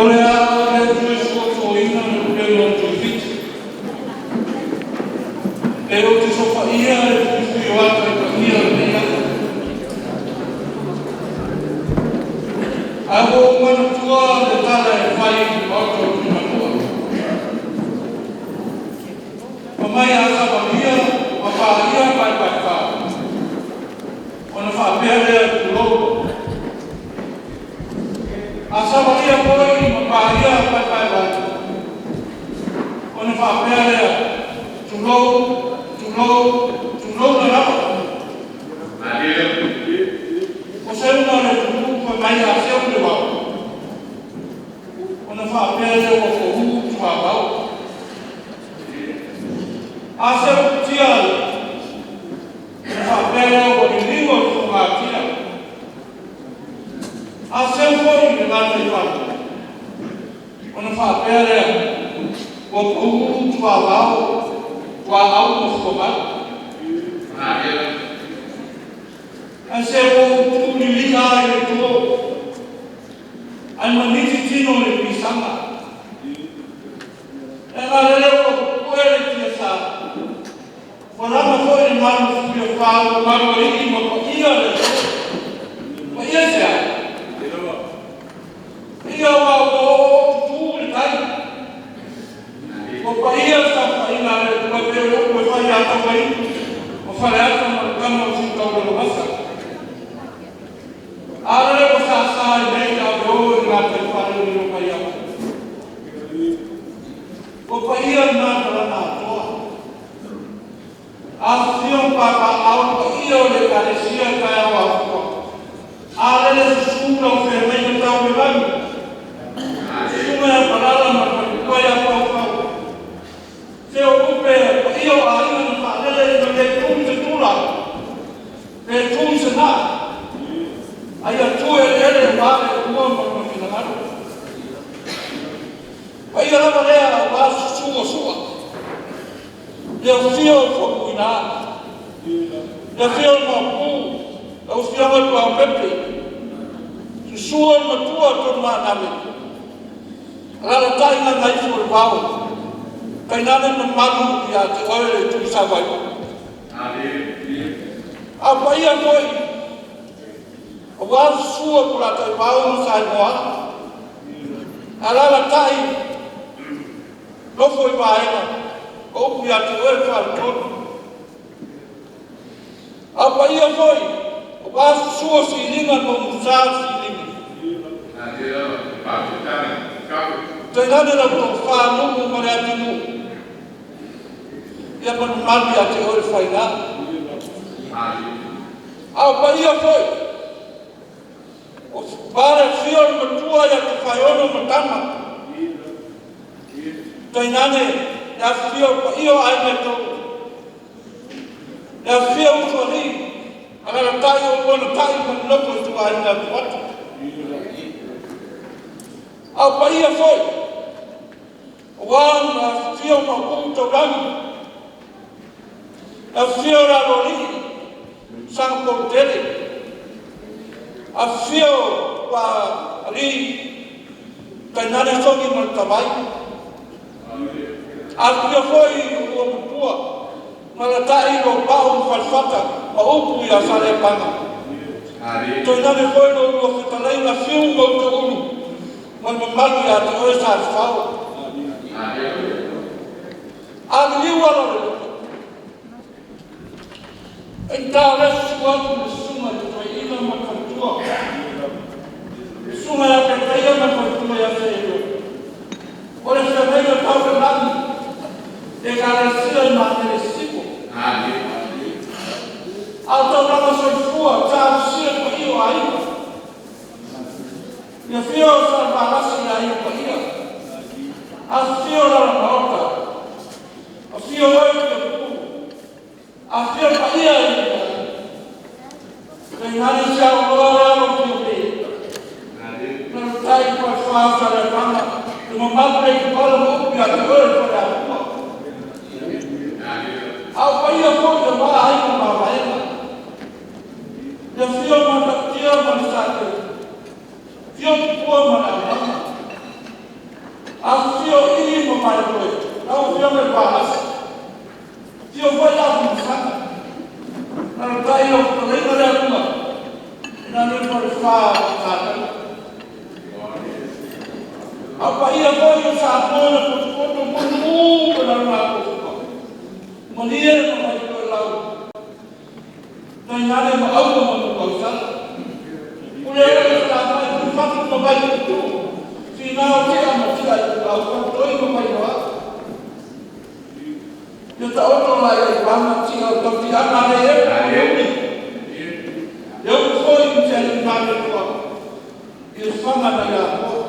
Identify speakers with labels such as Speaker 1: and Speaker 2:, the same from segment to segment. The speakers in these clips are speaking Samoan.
Speaker 1: le a le toe sootooina le upega o Tuifiti, pe ou te sofaia le fuifui o ata i paia o lenei aso. Ae ua ou manatua le tala e fai i le maota o Tuimanua, fai mai a savalia ma paia paepaefa, ona faapea lea, tulou. A savalia foi ma paia paepaevalu, ona faapea lea, tulou, tulou, tulouna lava. O seuga o le atunuu fai mai a seu le vao, ona faapea lea ua paū tuavao. A seu futia ona faapea lea ua liligo le fogatia. A seu foi le gataifale, ona faapea lea, ua paū tuavao, tuaau ma fuamalu. Ae se ua ou tu lili'a lava i le to ae maniti tino i le pisaga. Leaga o lele ua pupue le tiasa, ua lama foi le malu i Fuafa ua malualii ma paia le atunuu. Paia i se a? Paia aua ua ooootutu le tai, ua paia le tapuaiga a le Atua e pei o le upu e fai ia Tauaitu ma Faleata ma le tama o Sitaulelomasa. A lele ua sasa i nei le aveo i le gataifale o Lilomaiava. Ua paia lena talaga atoa. Afifio papaaao ma paia o le Ekalesia i taeao afoa. A lele susu lau Feagaiga tau i le lagi, Susuga ia Palala ma le faletua ia Faufau. Se o lupe o paia o aiga na faalele ina ne i umi se tula pe tu i se gaa, a ia tu eleele aua le Atua ma Lona finagalo. Paia lava lea aua le susu o Sua, le afio o Faumuina, le afio o le Maopu, lau Afioga Tuaopepe, susu le Matua Tolumaanale, alaalatai Gagaifuolevao, tainane mamalu ia te oe le Tuisavailuu. A o paia foi aua le susu o Bolataimau ma Saelua, alaalatai Nofoivaega ma upu ia te oe le Faletolu. A o paia foi aua le susu o Siliga ma Umusa o Siliga, tainane lau Tofa Nuu ma Leatinuu, ia ma le mamalu ia te oe le Faiga. A o paia foi aua le afio o le Matua ia Tofaeono ma Tama, tainane le afifio o paia o Aiga e Tolu, le afifio o Usoalii, alaalatai Ulualuta'i ma le nofo a ituaiga ia Fuata. A o paia foi aua le afifio o Maopu Taulagi, le afifio o le Aloalii, Sagapolutele, afifio Papalii, tainane Sogi ma le Tavai, afifio foi oulua Matua, alaalatai Ropau ma Falefata ma upu ia Saleapaga, tainane foi la oulua fetalaiga Fiu ma Utaulu ma le mamalu ia te oe Salefao. A liliu ala o le lupe, e faigata o lea e susu atu le susuga i le toeaina ma le faletua, le susuga ia Petaia ma le faletua ia Seelua, o le feagaiga tau le lagi, Ekalesia i Matele Sisifo. A o taulaga soifua talosia le paia o aiga, le afio o Salevalasi i le Aiga Paia, afifio Alaala Maota, afio oe Fiepu, afifio paia i tainane se aoloa le alo o Fiame, alaalatai le falefa o Saleapaga, le mamalu le ituala ma upu ia te oe le Faleatua. A o paia foi aua Aiga ma Mavaega, le afio o Matautia ma le Satei, afio Tupua ma le Auaga, lava i Valasi. Afio foi le Afamasaga, alaalatai lau fetalaiga Lealuga, tainane le falefa o Sataua. A o paia foi o Samoa na potopoto ma mumu ma lana latou malie ma vaitoelau, tainane Maauga ma Nuuausala. Puleono i Salafai, Fuifatu ma Vaitoetuu, Finao Tia ma Tia Ituau, Faletoi ma Vailoa. Ia taoto la i paga tia o le tautiaga a le ee ma le uli, le upu foi i le alii Malietoa i le faga nai Amoa.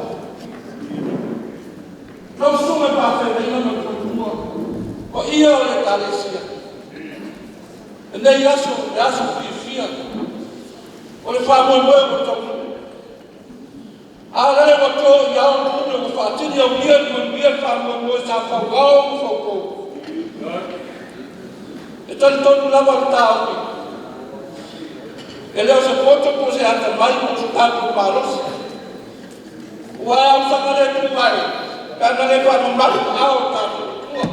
Speaker 1: Lau Susuga i le Faafeagaiga ma le faletua, paia o le Ekalesia, lenei aso o le aso fiafia, o le faamoemoe ua taunuu. A lele ua to i ao le pule ua faatini aulia le manuia le faamoemoe sa fauao ma faupo. E talitonu lava le taofi, e le o se poto po o se atamai po o so tatou malosi, aua e ausaga le tuvae pe ana le faamamalu aao o le tatou Atua.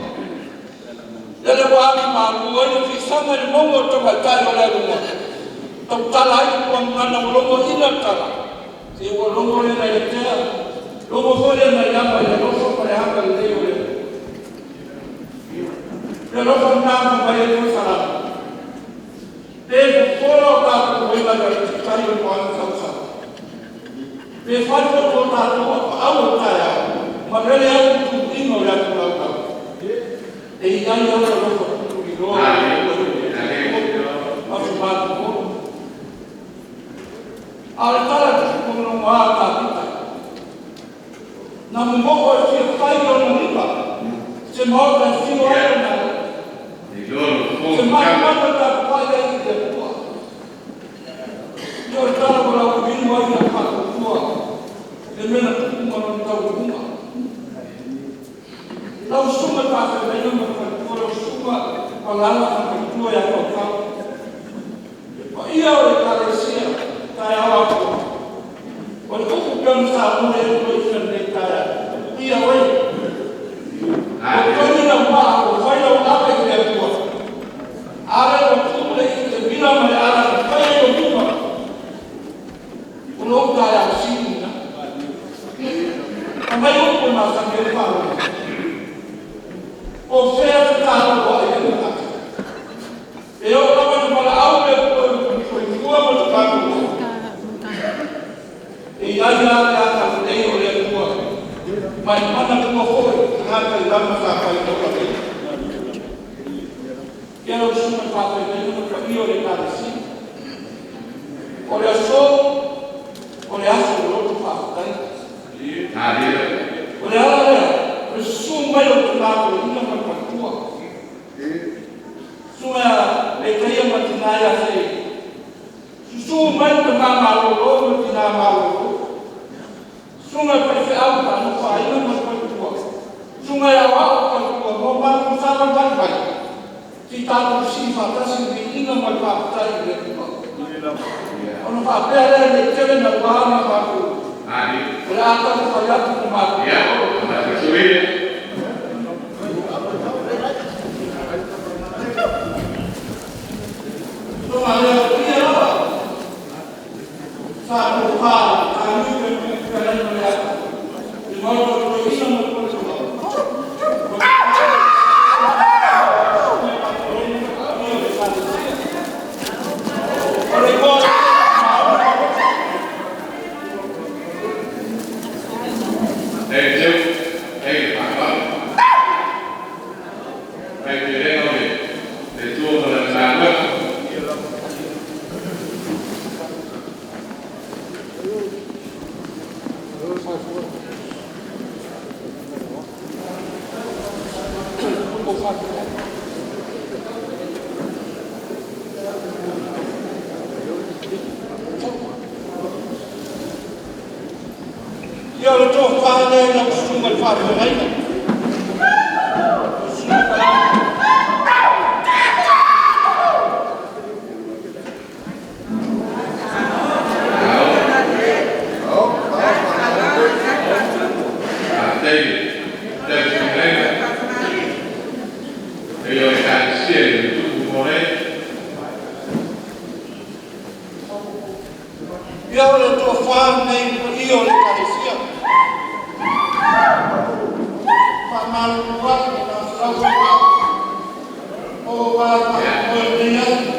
Speaker 1: Lele ua agi malu ai le fisaga i le mauga o le Tamaitai o Lealuga, tautala ai le tuagagana ua logoina le tala, se ua logo lea nai le tea, logo foi lea nai ama i le alofa ma le agalelei o le Atua. Le alofa lena na fai mai ai foi Salamo, pe fofola o tatou uega i le alititai o le moana sausau, pe fai foi mo tatou apaau o le taeao, malele ai le tuuina o le atu laulau, e i ai lava le alofa tuutuuliloa o le Atua i aso malomolo. A o le tala tusilogoa a Tapita, na momo'o e fia fai e ona lima se maota e afio ai Lona Alii, se manumanu e tapuai ai i le Atua. Ia o le tala ua lauiliu ai le Faatuatua i le mea na tupu ma lona taualuga. Lau Susuga i le Faafeagaiga ma le faletua, lau Susuga Palala ma le faletua ia Paukau, le paia o le Ekalesia i le taeao atoa, o le upu pei ona saunoa i ai le toeaina i lenei taeao, ia oe, ua togi lau maa ua fai lau ave i le Atua, a lea ua tuu le itumila ma le ala e fai ai ou lima, o lou taeao sili lena. Fai mai upu e masani ai le faalogo, po o fea se talo ua ae ai le tagata, e oo lava ina valaau le Atua i lona soifua ma lo tatou ola, e i ai lava le agalelei o le Atua ma e manatua foi tagata i lana sa fai ola ai. Ia lau Susuga i le Faafeagaiga ma le paia o le Ekalesia, o le aso, o le aso o le loto faafetai. O le ala lea o le susu mai o le tama toeaina ma le faletua, susuga ia Metaia ma le tina ia Sei, susu mai le tama malolo ma le tina malolo, susuga i faifeau tanofa aiga ma le faletua, susuga ia Aoao ma le faletua ma o matou savavali mai, se i tatou sii faatasi le viiga ma le faafetai i le Atua. Ona faapea lea, ne i tele naua ma matou, o le a taumafai atu le matou paia lava sa tofa Tainui ma le fetalaiga Lealuga i le maota o le Toeaina ma le faletua. O le igoa o le
Speaker 2: Thank you. Thank you. Thank you. Le tua ma le galuega.
Speaker 1: Ia, o le tofa lea i lau susuga i le faafeagaiga, lau susuga Palala.
Speaker 2: Thank you. Thank you. Ekalesia i le tupu mo le.
Speaker 1: Ia o le tofa nei paia o le Ekalesia. Faamalulu atu na sausauau o o lenei aso.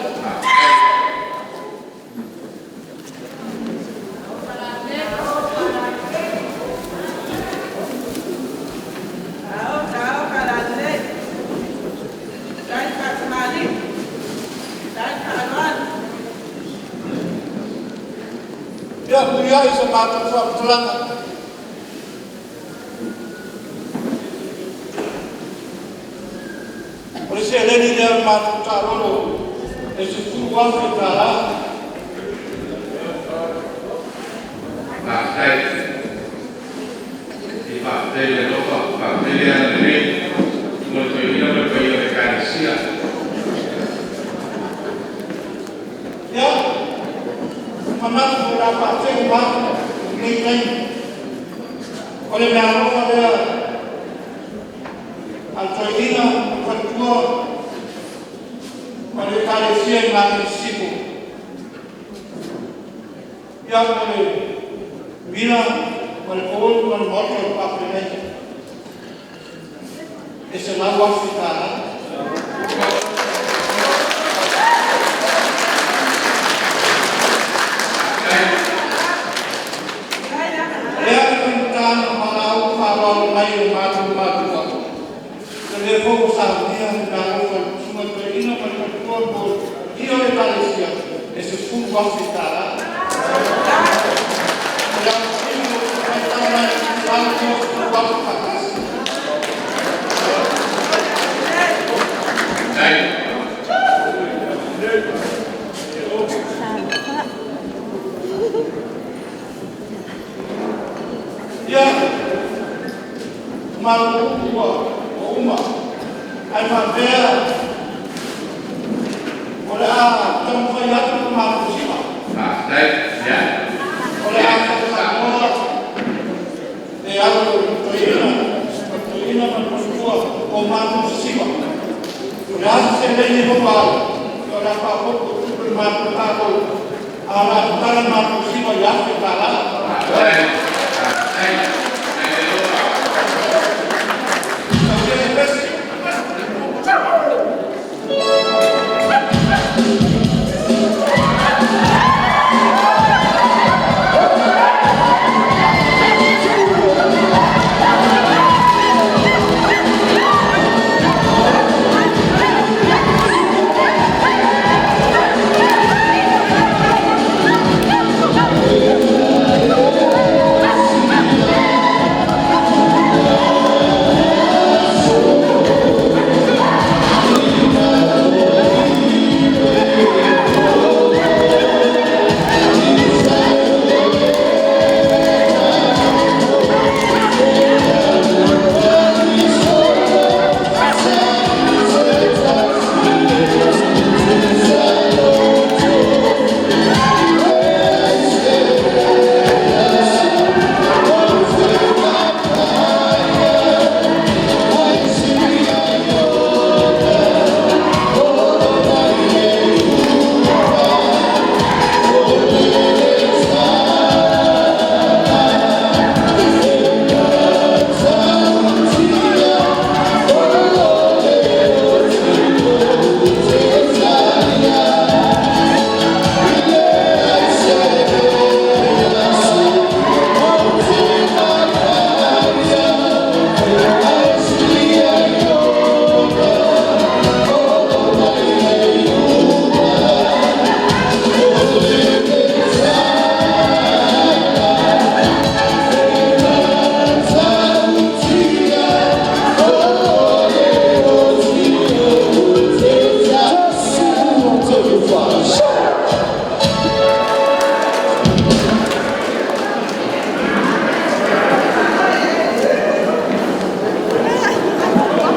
Speaker 1: Ia muliai sa matou faamatalaga. O le seleni lea o le matou taalolo e $10,000.
Speaker 2: Faafetai. I faafetai le alofa, faafetai le agalelei mo le toeaina ma le paia o le Ekalesia.
Speaker 1: Ia, manatu o le a faategu atu lenei taimi. O le meaalofa lea a le toeaina ma le faletua ma le Ekalesia i Maliu i Sisifo. Ia mo le mila ma le olo ma le maota o le faafeagaiga. E $100,000.
Speaker 2: Faafetai.
Speaker 1: Lea e faigata ona valaau faaaloalo mai o matou matua. O lea foi ua saunia le meaalofa i le susuga i le toeaina ma le faletua mo le paia o le Ekalesia e $10,000. O le autosili o faitau mai $130,000 faatasi.
Speaker 2: Faafetai.
Speaker 1: Ia, matou upu ua uma, ae faapea o le a taumafai atu le matou si'a.
Speaker 2: Faafetai, ia.
Speaker 1: O le a sausaunoa le alo o le toeaina, o le toeaina ma le faletua o matou sisiva. O le a se seleni e maua ai, o le a faaopoopo i tupe o le matou taalolo, ae o le a tatala le matou siva i $1,000.
Speaker 2: Faafetai, faafetai, faafetai le alofa.
Speaker 1: Tausia Epesi.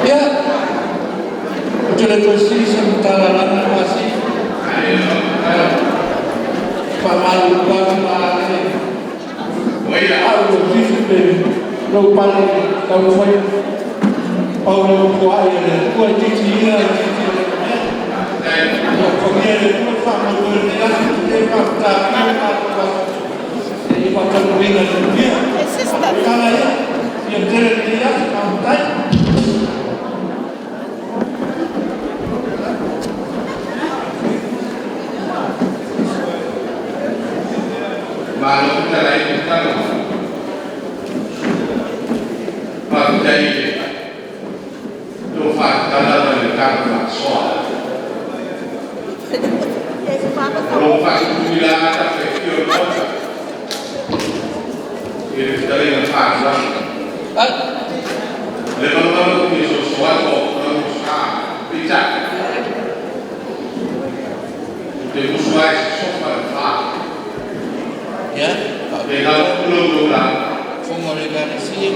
Speaker 1: Ia, ou te le toe sili se matalalaga masi. Faamalulu atu ma ale.
Speaker 2: Oia.
Speaker 1: Au o fifi pe lou pale taumafai pau le upu ai e le Atua e titiina e titi. Ta i faataunuuina i le manuia. Tala ia, ia tele lenei aso, faafetai.
Speaker 2: Malo fetalai ma tala. Faafetai i le tofa tatala ma le tala faasoa. O lo o faatupulaia lava i le Maota i le fetalaiga fa'atuasa. Le manumanu ou te soso atu o lou sa, peitai ou te musu lava e sosofa le fa.
Speaker 1: Ia,
Speaker 2: Pe galo foi la outou lauga.
Speaker 1: Fofoga o le Ekalesia.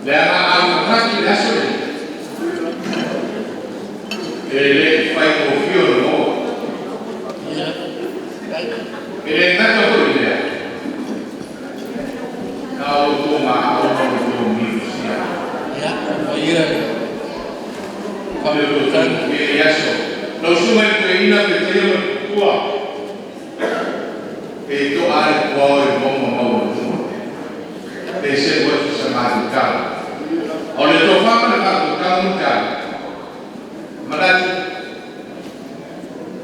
Speaker 2: Leaga a manatu i le aso lenei, e le i faigofie ona maua. E le gata foi i lea, a o lo outou maau ma lo outou minosia.
Speaker 1: Ia, paia le
Speaker 2: I le outou
Speaker 1: faautautaga.
Speaker 2: taugofie i aso. Lau Susuga i le Toeaina Petea ma le Faletua, e to'a lava le puao i le mauga maualuga, pe selu atu sa matou tala. A o le tofa ma le faautautaga Mulitalo, e manatu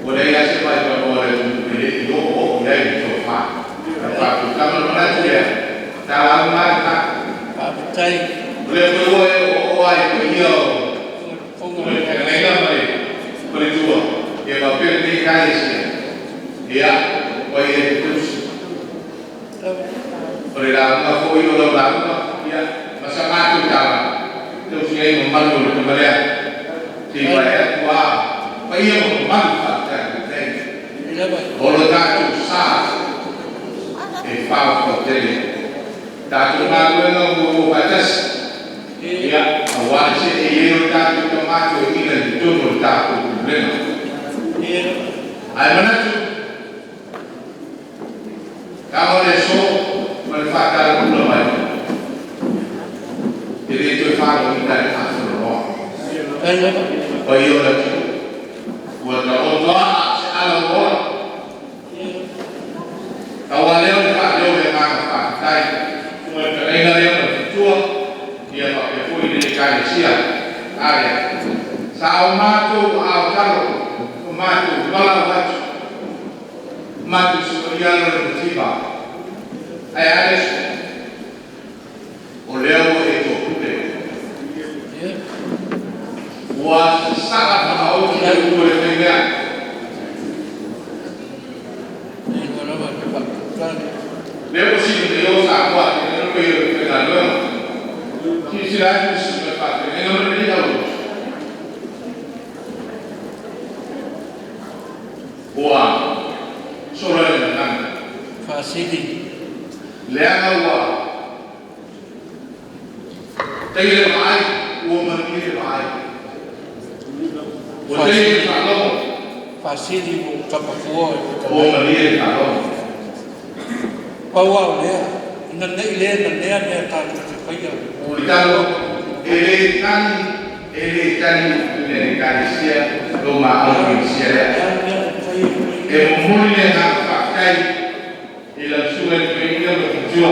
Speaker 2: ua leai lava se vaivanoa o le atunuu e le i oooo i ai le tofa ma le faautautaga. Ona manatu lea, ta lauga a lena.
Speaker 1: Faafetai.
Speaker 2: O lea foi ua e oooo lava i paia o
Speaker 1: Fofoga
Speaker 2: le Feagaiga ma le Faletua ia faapea lenei Ekalesia, ia o paia e tausi. O le lauga foi o lau lauga ma sa matou tala, e tausi ai mamalu o le tama lea, seia vae atu a paia ma mamalu faale-Talalelei. O lo tatou sa e faafofoga tatou galuega muamua faatasi, ia, aua le se'e i ai o le tatou Tama Toeaina i totonu o le tatou Pulega. Ae manatu, tago le aso ma le faatalapula mai, e le toe faaloina e le afaloloa. Paia o le atunuu, ua taoto a se ala ua ola. Pau lava lea o le faaleo o le agaga faafetai i le fetalaiga lea ma le faletua ia faapea foi le Ekalesia. A lea? Sa o matou aao talo ma matou valaau atu, matou savalia ala o le mativa. Ae a le aso? O lea ua e topule, ua sasaa faaoti le ulu a le faimea. Lea ua sili nei o Samoa le paia o le aufaigaluega. Silasila atu le susuga i le faafeagaiga ma lenei aulotu, ua sola le gagana, leaga ua taia le vaai, ua malie le vaai, ua taia le faalogo,
Speaker 1: Faasili ua ou tapafua o
Speaker 2: ua
Speaker 1: fetalai.
Speaker 2: malie le faalogo.
Speaker 1: Pau lava o lea, ina ne i le nanea mea tatou te faia.
Speaker 2: Mulitalo, e le tali, e le tali upu i le Ekalesia lo maau minosia lea.
Speaker 1: Le a le mea na faia?
Speaker 2: E momoli le agaga faafetai i lau susuga i le Toeaina ma le faletua.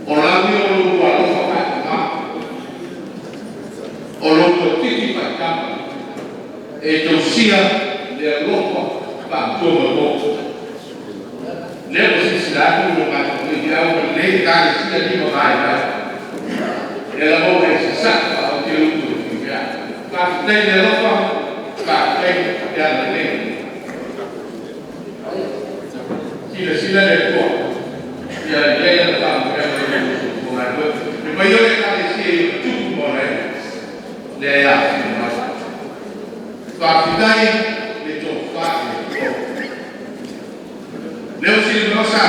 Speaker 2: O lau ia o lo oulua alofa faatama, o lo oulua titi faatama e tausia le alofa faamatua ma le toto. Lea ua silasila atu lo matou faifeau ma lenei Ekalesia limavaivai, lea lava ua e sasaa faaoti le utu a le faifeau. Faafetai le alofa, faafetai le agalelei. Silasila le Atua ia i ai Lana faamanuiaga i lo outou soifua galulue. Le paia o le Ekalesia i ona tupu ma ona ee, lea e afifio mai. Faafetai le tofa i le Atua. Lea ua sili mai Samoa,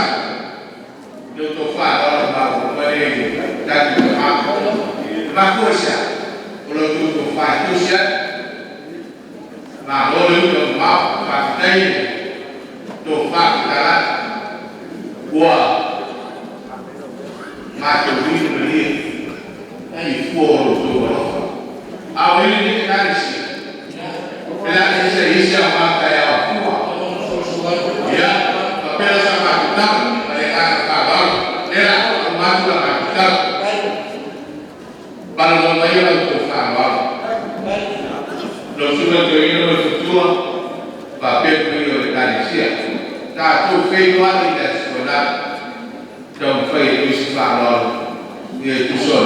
Speaker 2: lea ua tofa alaalamaua lea i le tatou tama. E mafua i se a? O la outou tofa e tausi ai. Malo le uta mamao, faafetai le tofa fetalai. Ua matou inu malie i fua o lo outou alofa. A o ai lenei Ekalesia? E le a ese ai se aoga taeao afua. Lau susuga i le toeaina ma le faletua, faapea le paia o le Ekalesia. Tatou feiloai i le Aso Toonai, taumafai e tuu se faaaloalo ia e tusa o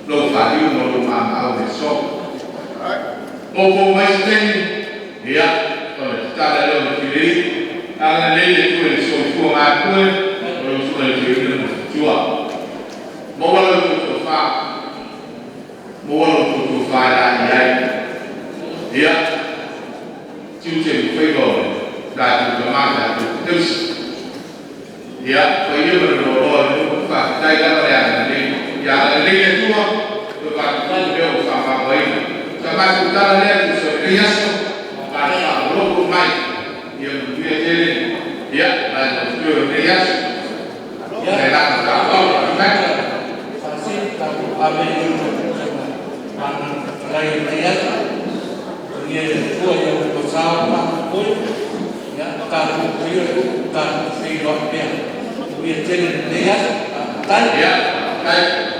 Speaker 2: lou faliu ma lou maumau i le aso. Poupou mai se taimi, ia ona tatala lea o le filei. Agalelei le Atua i le soifua galulue o lau susuga i le toeaina ma le faletua. Maua la outou tofa, maua la outou tofa e laei ai ia tiute ma faiva o tatou tama tatou te tausi. Ia, paia ma le loaloa o le nuu, faafetai lava le agalelei. Ia agalelei le Atua toe faatupu lea ua faamamaina. O sa matou tala lea e tusa o lenei aso ma le faalogologo mai. Ia manuia tele ia vaega o totoe o lenei aso. Ma le agaga faaaloalo. Amen. Ia, faafetai.